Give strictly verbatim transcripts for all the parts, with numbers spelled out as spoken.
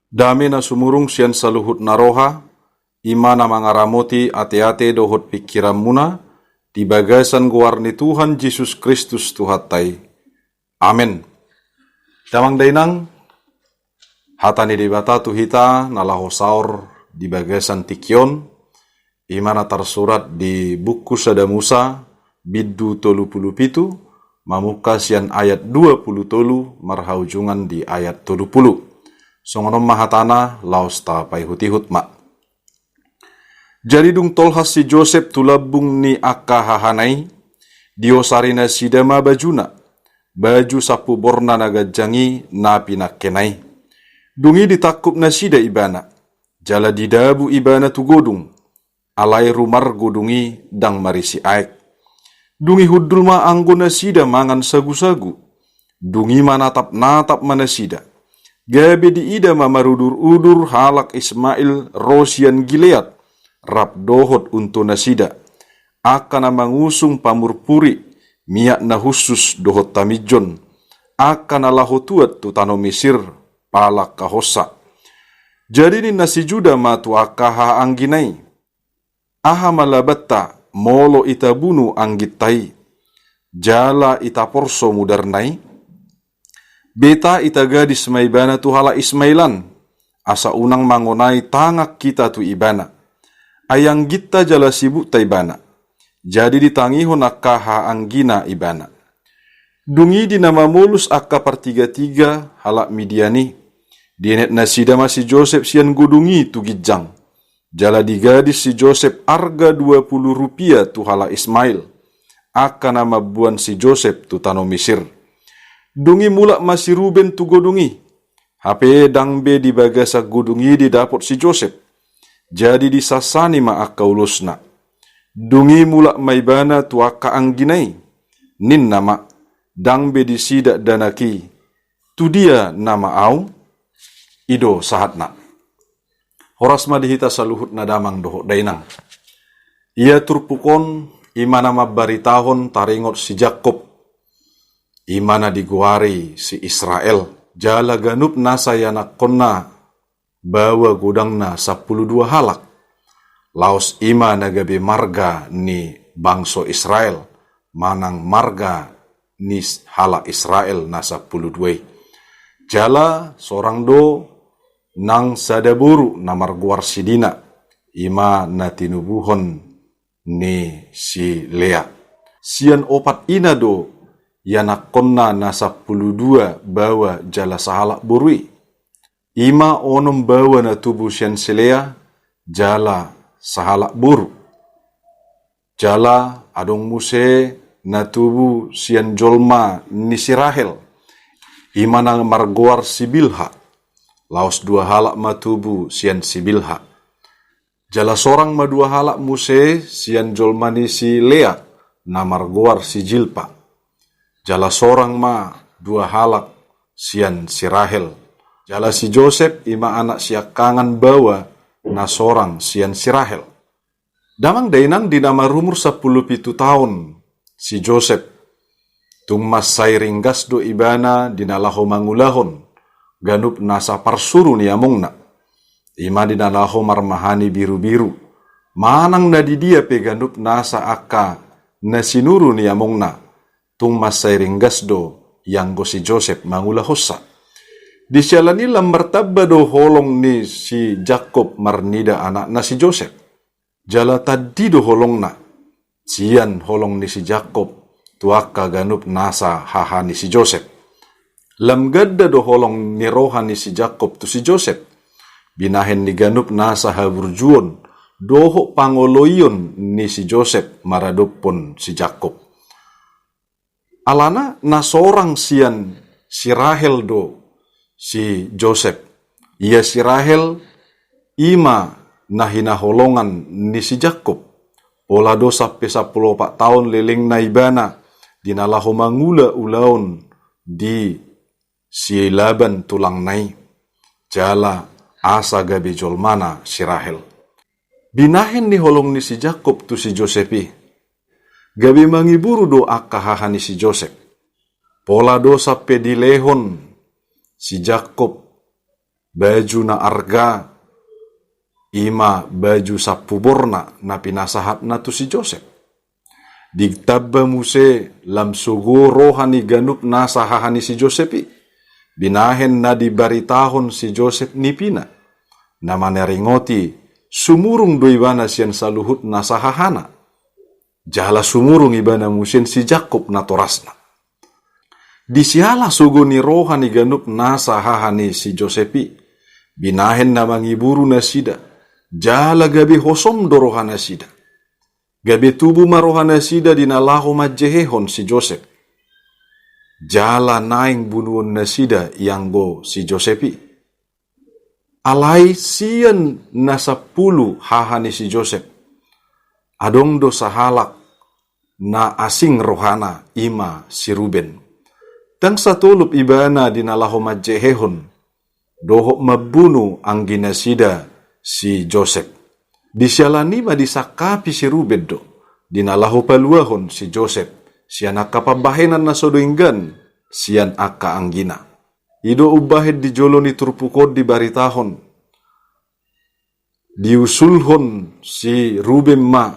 Dame na sumurung sian saluhut na roha, i ma na mangaramoti ateate dohot pingkiranmuna, di bagasan goar ni Tuhan Jesus Kristus Tuhanta i. Amen. Damang dainang, hata ni Debata tu hita na laho saor di bagasan tingki on, i ma na tarsurat di buku Sada Musa, bindu tolu pulu pitu, mamungka sian ayat dua pulu tolu, marhaujungan di ayat tolu pulu. Songon on ma hatana, laos tapaihut-ihut ma. Jadi dung tolhas si Josep tu lambung ni angka hahana i, diosari nasida ma bajuna, baju sampuborna na ganjang i na pinangkena i. Dung i ditangkup nasida ibana, jala didabu ibana tu godung, alai rumar godung i ndang marisi aek. Dung i hundul ma anggo nasida mangan sagu-sagu. Dung i manatap-natap ma nasida. Gabe diida ma marudur-udur halak Ismail ro sian Gilead, rap dohot unto nasida, angka na mangusung pamurpuri, miak na hushus dohot taminjon, angka na laho tuat tu tano Misir, pala angka hosa. Jadi ninna si Juda ma tu angka hahaanggina i, aha ma labanta molo itabunu angginta i, jala itaporso mudarna i? Beta ita gadis ma ibana tu halak Ismail an, asa unang mangonai tangan hita tu ibana. Ai angginta jala sibukta ibana. Jadi ditangihon angka hahaanggina ibana. Dung i di na mamolus angka partiga-tiga halak Midian i, dienet nasida ma si Josep sian godung i tu ginjang. Jala digadis si Josep arga dua pulu rupia tu halak Ismail, angka na mamboan si Josep tu tano Misir. Dung i mulak ma si Ruben tu godung i, hape ndang be di bagasan godung i didapot si Josep. Jadi disansani ma angka ulosna. Dung i mulak ma ibana tu angka anggina i, ninna ma, ndang be disi dakdanak i, tu dia nama au? I do sahatna. Horas ma di hita saluhutna damang dohot dainang. Ia turpuk on, i ma na mambaritahon taringot si Jakkob, i ma na digoari si Israel. Jala ganup nasa ianakkonna baoa godangna sampulu dua halak. Laos i ma na gabe marga ni bangso Israel, manang marga ni halak Israel na sampulu dua i. Jala sorang do nang sada boru na margoar si Dina, i ma na tinubuhon ni si Lea. Sian opat ina do ianakkonna na sampulu dua baoa jala sahalak boru i. I ma onom baoa na tubu sian si Lea, jala sahalak boru. Jala adong muse na tubu sian jolma ni si Rahel, i ma na margoar si Bilha. Laos dua halak ma tubu sian si Bilha. Jala sorang ma dua halak muse sian jolma ni si Lea, na margoar si Jilpa. Jala sorang ma dua halak sian si Rahel. Jala si Josep i ma anak siangkangan baoa na sorang sian si Rahel. Damang dainang, di na marumur sampulu pitu taon si Josep, tung mansai ringgas do ibana di na laho mangulahon ganup nasa parsuru ni amongna. I ma di na laho marmahani birubiru, manang na di dia pe ganup nasa angka na sinuru ni amongna, tung mansai ringgas do ianggo si Josep mangulahonsa. Di siala ni i lam martamba do holong ni si Jakkob marnida anakna si Josep. Jala tandi do holongna sian holong ni si Jakkob tu angka ganup nasa haha ni si Josep. Lam ganda do holong ni roha ni si Jakkob tu si Josep, binahen ni ganup nasa haburjuon dohot pangoloion ni si Josep maradophon si Jakkob. Alana na sorang sian si Rahel do si Josep. Ia si Rahel i ma na hinaholongan ni si Jakkob. Pola do sampe sampulu opat taon lelengna ibana di na laho mangula ulaon di si Laban tulangna i, jala asa gabe jolmana si Rahel. Binahen ni holong ni si Jakkob tu si Josep i, gabe mangiburu do angka haha ni si Josep. Pola do sampe dilehon si Jakkob baju na arga, i ma baju sampuborna na pinasahatna tu si Josep. Ditamba muse lam sogo roha ni ganup nasa haha ni si Josep i. Binahen na dibaritahon si Josep nipina, na manaringoti, sumurung do ibana sian saluhut nasa hahana. Jala sumurung ibana muse si Jakkob natorasna. Di siala sogo ni roha ni ganup nasa haha ni si Josep i, binahen na mangiburu nasida, jala gabe hosom do rohanasida. Gabe tubu ma rohanasida di na laho manjehehon si Josep. Jala naeng bunuonnasida ianggo si Josep i. Alai sian na sampulu haha ni si Josep, adong do sahalak na asing rohana, i ma si Ruben. Ndang satolop ibana di na laho manjehehon dohot mambunu angginasida si Josep. Di siala ni i ma disangkapi si Ruben do di na laho paluahon si Josep sian angka pambahenan na so denggan sian angka anggina. I do umbahen di jolo ni turpuk on dibaritahon, diusulhon si Ruben ma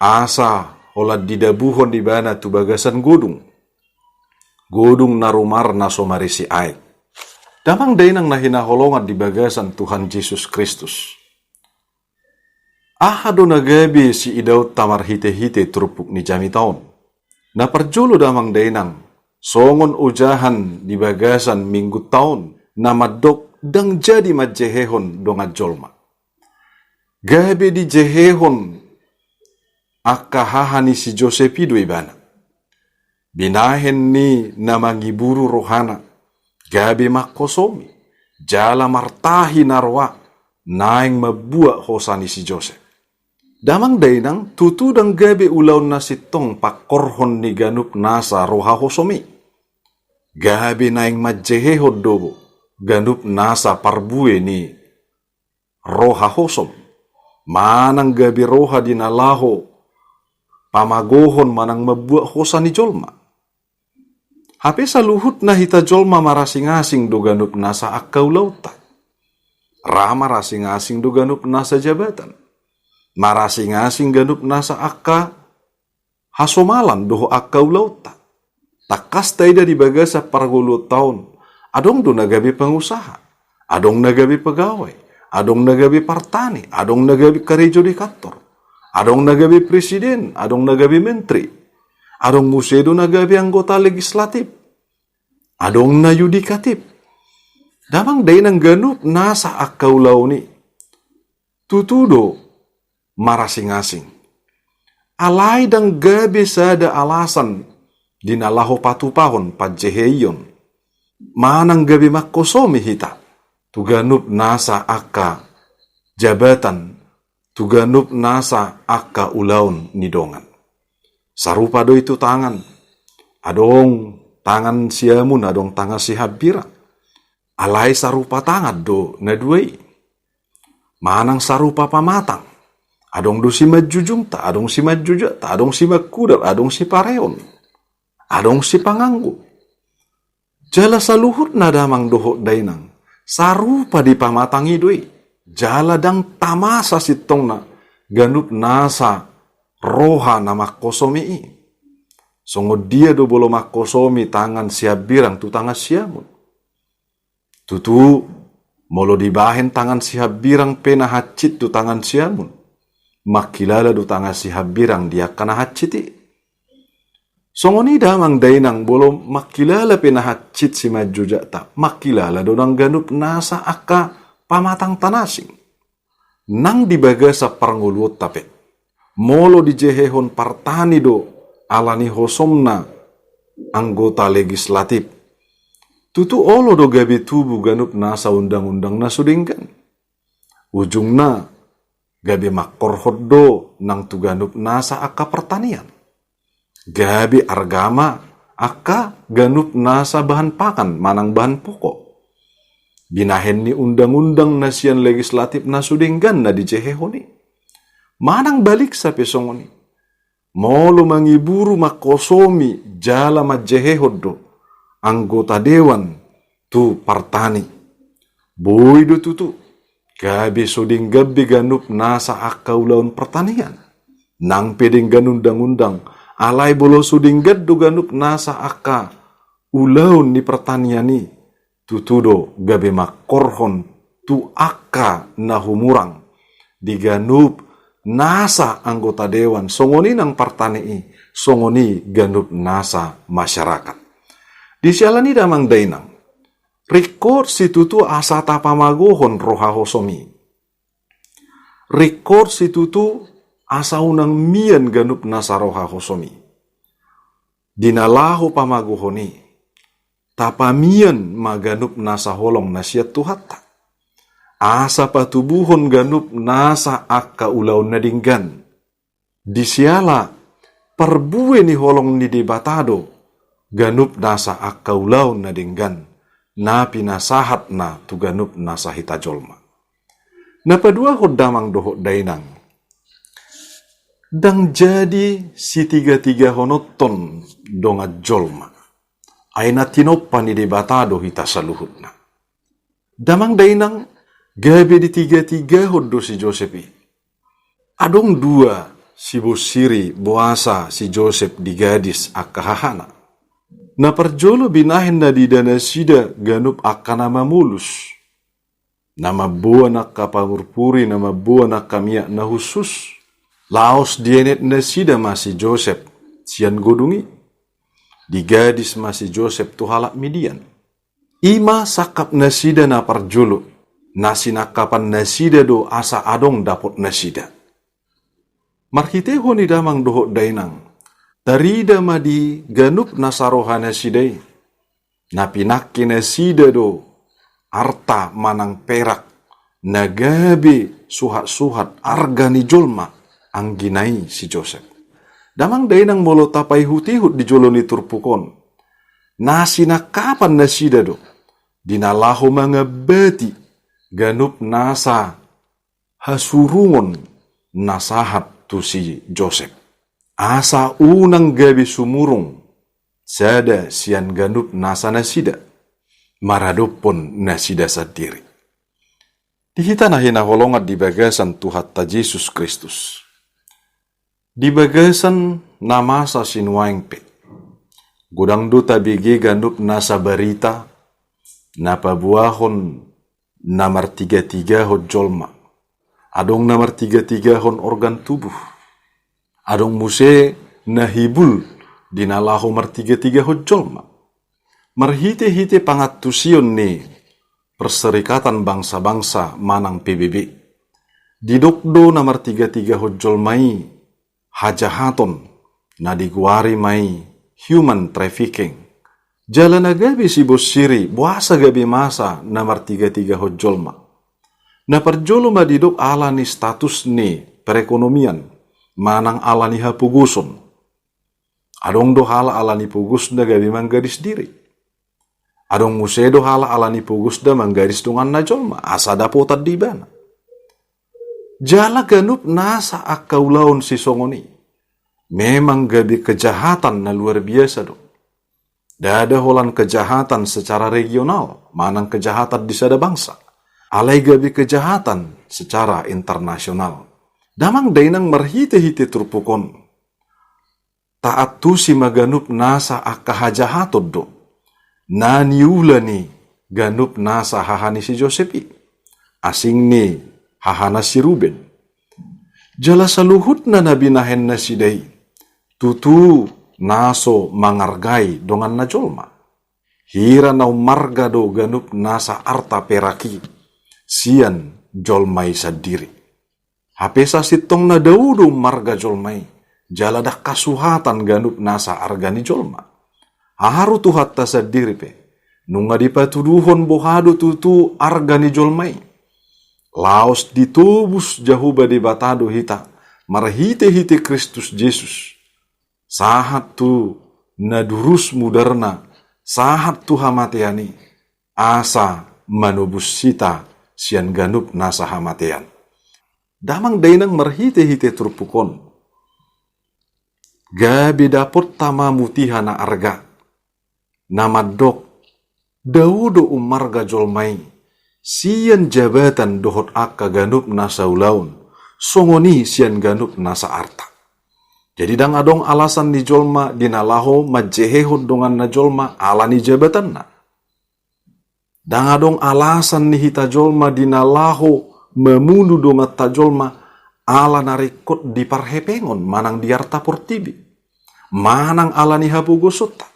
asa holan didabuhon ibana tu bagasan godung. Godung na rumar na so marisi aek. Damang dainang na hinaholongan di bagasan Tuhan Jesus Kristus, aha do na gabe siidaonta marhitehite turpuk ni jamita on? Na parjolo damang dainang, songon ojahan di bagasan minggunta on, na mandok ndang jadi manjehehon dongan jolma. Gabe dijehehon angka haha ni si Josep i do ibana. Binahen ni na mangiburu rohana, gabe mangkosomi, jala martahi na roa, naeng mambuat hosa ni si Josep. Damang dainang, tutu ndang gabe ulaon na sintong pangkorhon ni ganup nasa roha hosom i. Gabe naeng manjehehon do ganup nasa parbue ni roha hosom, manang gabe roha di na laho pamagohon manang mambuat hosa ni jolma. Hape saluhutna hita jolma marasing-asing do ganup nasa angka ulaonta. Ra marasing-asing do ganup nasa jabatan. Marasing-asing ganup nasa angka hasomalan dohot angka ulaonta. Tangkas taida di bagasan parngoluonta on, adong do na gabe pangusaha, adong na gabe pegawai, adong na gabe partani, adong na gabe karejo di kantor, adong na gabe presiden, adong na gabe menteri, adong muse do na gabe anggota legislatif, adong na yudikatif. Damang dainang, ganup nasa angka ulaon i tutu do marasing-asing. Alai ndang gabe sada alasan di na laho patupahon panjeheion manang gabe mangkosomi hita tu ganup nasa angka jabatan, tu ganup nasa angka ulaon ni dongan. Sarupa do i tu tangan. Adong tangan siamun, adong tangan sihambirang. Alai sarupa tangan do na dua i. Manang sarupa pamatang. Adong do simanjujungta, adong simanjojakta, adong simangkudar, adong sipareon, adong sipanganggo. Jala saluhutna damang dohot dainang, sarupa di pamatang i do i. Jala ndang tama sasintongna ganup nasa roha na mangkosomi i. Songon dia do molo mangkosomi tangan sihambirang tu tangan siamun? Tutu, molo dibahen tangan sihambirang pe na hansit tu tangan siamun, mangkilala do tangan sihambirang di angka na hansit i. Songon i damang dainang, molo mangkilala pe na hansit simanjojakta, mangkilala do nang ganup nasa angka pamatangta na asing. Nang di bagasan parngoluonta pe, molo dijehehon partani do ala ni hosomna anggota legislatif, tutu olo do gabe tubu ganup nasa undang-undang na so denggan. Ujungna, gabe mangkorhon do nang tu ganup nasa angka partanian. Gabe arga ma angka ganup nasa bahan pangan manang bahan pokok, binahen ni undang-undang na sian legislatif na so denggan na dijehehon i. Manang baliksa pe songon i, molo mangiburu, mangkosomi jala manjehehon do anggota dewan tu partani, Boi do tutu, gabe so denggan be ganup nasa angka ulaon pertanian. Nang pe denggan undang-undang, alai molo so denggan do ganup nasa angka ulaon ni pertanian i, tutu do gabe mangkorhon tu angka na humurang di ganup nasa anggota dewan, songon i nang partani i, songon i ganup nasa masyarakat. Di siala ni i damang dainang, ringkot situtu asa tapamagohon roha hosom i. Ringkot situtu asa unang mian ganup nasa roha hosom i. Di na laho pamagohon i, tapamian ma ganup nasa holong na sian Tuhanta. Asa patubuhon ganup nasa angka ulaon na denggan. Di siala parbue ni holong ni Debata do ganup nasa angka ulaon na denggan, na pinasahatna tu ganup nasa hita jolma. Na paduahon damang dohot dainang, ndang jadi sitiga-tigahononton dongan jolma. Ai na tinompa ni Debata do hita saluhutna. Damang dainang, gabe ditiga-tigahon do si Josep i. Adong dua sibonsiri boasa si Josep digadis angka hahana. Na parjolo binahen na diida nasida ganup angka na mamolus. Na mamboan angka pangurpuri, na mamboan angka miak na hushus. Laos dienet nasida ma si Josep sian godung i. Digadis ma si Josep tu halak Midian. I ma sangkap nasida na parjolo, na sinangkapan nasida do asa adong dapot nasida. Marhitehon i damang dohot dainang, tarida ma di ganup nasa roha nasida i, na pinangke nasida do arta manang perak, na gabe suhat-suhat arga ni jolma, anggina i si Josep. Damang dainang, molo tapaihut-ihut di jolo ni turpuk on, na sinangkapan nasida do di na laho mangambati ganup nasa hasurungon na sahat tu si Josep. Asa unang gabe sumurung sada sian ganup nasa nasida maradophon nasida sandiri. Di hita na hinaholongan di bagasan Tuhanta Jesus Kristus, di bagasan na masa sinuaeng pe, godang do tabege ganup nasa barita na paboahon na martiga-tigahon jolma. Adong na martiga-tigahon organ tubuh. Adong muse na hibul di na laho martiga-tigahon jolma. Marhite-hite pangantusion ni Perserikatan Bangsa-Bangsa manang P B B, didok do na martiga-tigahon jolma i hajahaton, na digoari ma i human trafficking. Jala na gabe sibonsiri boasa gabe masa na martiga-tigahon jolma. Na parjolo ma didok ala ni status ni perekonomian manang ala ni hapogoson. Adong do halak ala ni pogosna gabe manggadis diri. Adong muse do halak ala ni pogosna manggadis donganna jolma asa dapotan di ibana. Jala ganup nasa angka ulaon sisongon i memang gabe kejahatan na luar biasa do. Ndada holan kejahatan secara regional manang kejahatan di sada bangsa, alai gabe kejahatan secara internasional. Damang dainang, marhite-hite turpuk on, taantusi ma ganup nasa angka hajahaton do na niula ni ganup nasa haha ni si Josep i, asing ni hahana si Ruben. Jala saluhutna na binahen nasida i tutu na so mangargai donganna jolma. Hira na ummarga do ganup nasa arta perak i sian jolma i sandiri. Hape sasintongna dao do ummarga jolma i, jala ndang hasuhatan ganup nasa arga ni jolma. Haharu Tuhanta sandiri pe, nunga dipatuduhon boha do tutu arga ni jolma i. Laos ditobus Jahowa Debata do hita marhite-hite Kristus Jesus sahat tu na durus mudarna, sahat tu hamatean i, asa manobus hita sian ganup nasa hamatean. Damang dainang, marhite-hite turpuk on, gabe dapotta ma mutiha na arga, na mandok dao do ummarga jolma i sian jabatan dohot angka ganup nasa ulaon, songon i sian ganup nasa arta. Jadi ndang adong alasan ni jolma di na laho manjehehon donganna jolma ala ni jabatanna. Ndang adong alasan ni hita jolma di na laho mamunu donganta jolma ala na ringkot di parhepengon manang di arta portibi, manang ala ni hapogosonta.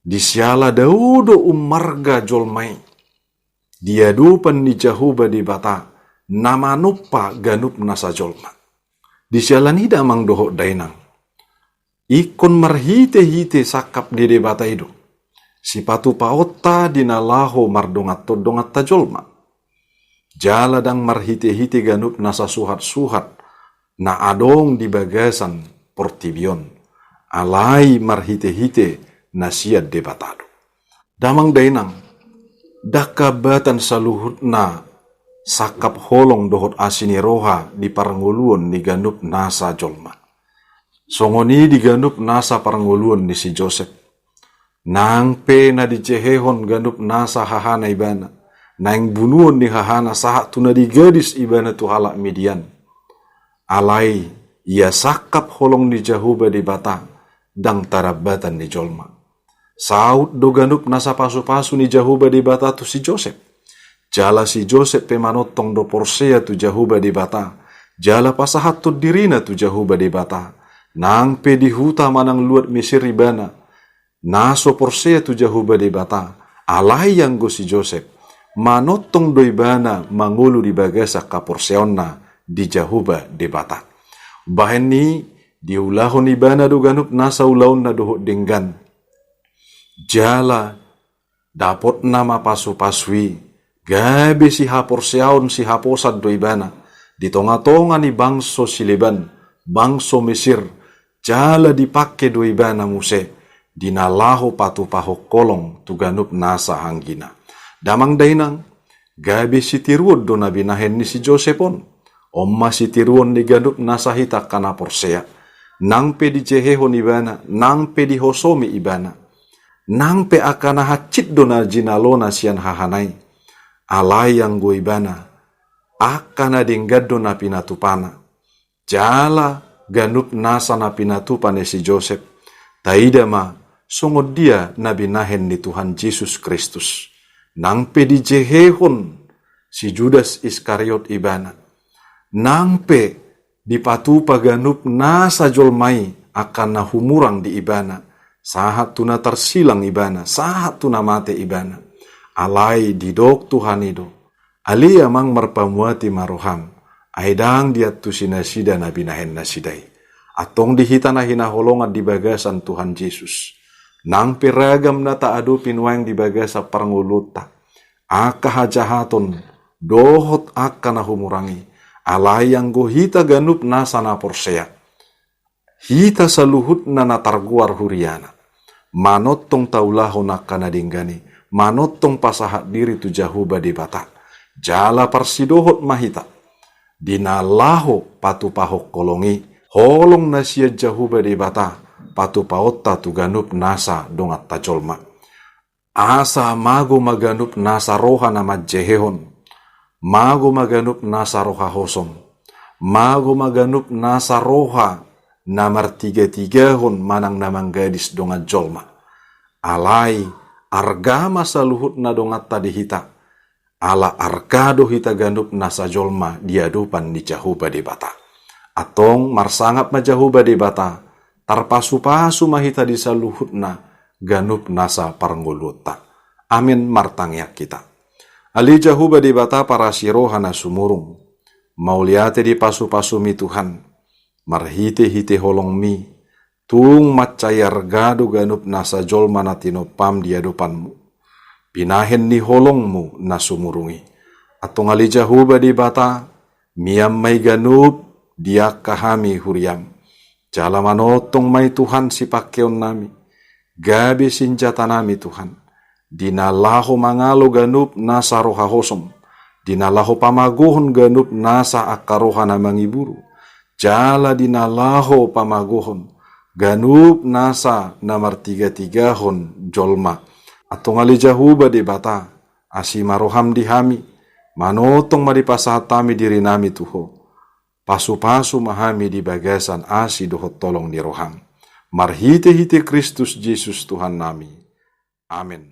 Di siala dao do ummarga jolma i di adopan ni Jahowa Debata na manompa ganup nasa jolma. Di siala ni i damang dohot dainang, ingkon marhitehite sangkap ni Debata i do sipatupaonta di na laho mardonganhon donganta jolma. Jala ndang marhitehite ganup nasa suhatsuhat na adong di bagasan portibi on, alai marhitehite na sian Debata do. Damang dainang, ndang hambatan saluhutna sangkap holong dohot asi ni roha di parngoluon ni ganup nasa jolma. Songon i di ganup nasa parngoluon ni si Josep. Nang pe na dijehehon ganup nasa hahana ibana, naeng bunuon ni hahana sahat tu na digadis ibana tu halak Midian, alai ia sangkap holong ni Jahowa Debata, ndang tarambatan ni jolma. Saut do ganup nasa pasupasu ni Jahowa Debata tu si Josep. Jala si Josep pe manongtong do porsea tu Jahowa Debata, jala pasahathon dirina tu Jahowa Debata. Nang pe di huta manang luat Mesir ibana na so porsea tu Jahowa Debata, alai anggo si Josep, manongtong do ibana mangolu di bagasan haporseaonna di Jahowa Debata. Bahen ni i diulahon ibana do ganup nasa ulaonna dohot denggan. Jala dapotna ma pasupasu i, gabe sihaporseaon sihaposan do ibana di tongatonga ni bangso sileban, bangso Mesir, jala dipangke do ibana muse di na laho patupahon holong tu ganup nasa anggina. Damang dainang, gabe sitiruon do na binahen ni si Josep on. On ma sitiruon ni ganup nasa hita angka na porsea. Nang pe dijehehon ibana, nang pe dihosomi ibana, nang pe angka na hansit do na jinalona sian hahana i, alai anggo ibana, angka na denggan do na pinatupana. Jala ganup nasa na pinatupa ni si Josep, taida ma songon dia na binahen ni Tuhan Jesus Kristus. Nang pe dijehehon si Judas Iskariot ibana, nang pe dipatupa ganup nasa jolma i angka na humurang di ibana, sahat tu na tarsilang ibana, sahat tu na mate ibana, alai didok Tuhan i do: Ale Amang, marpamuati ma roham, ai ndang diantusi nasida na binahen nasida i. Antong di hita na hinaholongan di bagasan Tuhan Jesus, nang pe ragam na taadopi nuaeng di bagasan parngoluonta, angka hajahaton dohot angka na humurang i, alai anggo hita ganup nasa na porsea, hita saluhutna na targoar huriana, manongtong taulahon angka na denggan i, manongtong pasahat diri tu Jahowa Debata. Jala parsidohot ma hita di na laho patupahon holong i, holong na sian Jahowa Debata patupaonta tu ganup nasa donganta jolma. Asa mago ma ganup nasa roha na manjehehon, mago ma ganup nasa roha hosom, mago ma ganup nasa roha na martigatigahon manang na manggadis dongan jolma. Alai arga ma saluhutna donganta di hita, ala arga do hita ganup nasa jolma di adopan ni Jahowa Debata. Antong marsangap ma Jahowa Debata, tarpasupasu ma hita di saluhutna ganup nasa parngoluonta. Amen. Martangiang hita. Ale Jahowa Debata parasi roha na sumurung, mauliate di pasupasumi Tuhan, marhitehite holongmi, tung mansai arga do ganup nasa jolma na tinompam di adopanmu, binahen ni holongmu na sumurung i. Antong ale Jahowa Debata, mian ma i ganup di angka hami huriam. Jala manongtong ma i Tuhan sipangkeonnami, gabe sinjatanami Tuhan, di na laho mangalo ganup nasa roha hosom, di na laho pamagohon ganup nasa angka roha na mangiburu, jala di na laho pamagohon ganup nasa na martigatigahon jolma. Antong ale Jahowa Debata, Asi ma roham di hami, manongtong ma dipasahat hami dirinami tu Ho. Pasupasu ma hami di bagasan asi dohot holong ni roham. Marhitehite Kristus Jesus Tuhannami. Amen.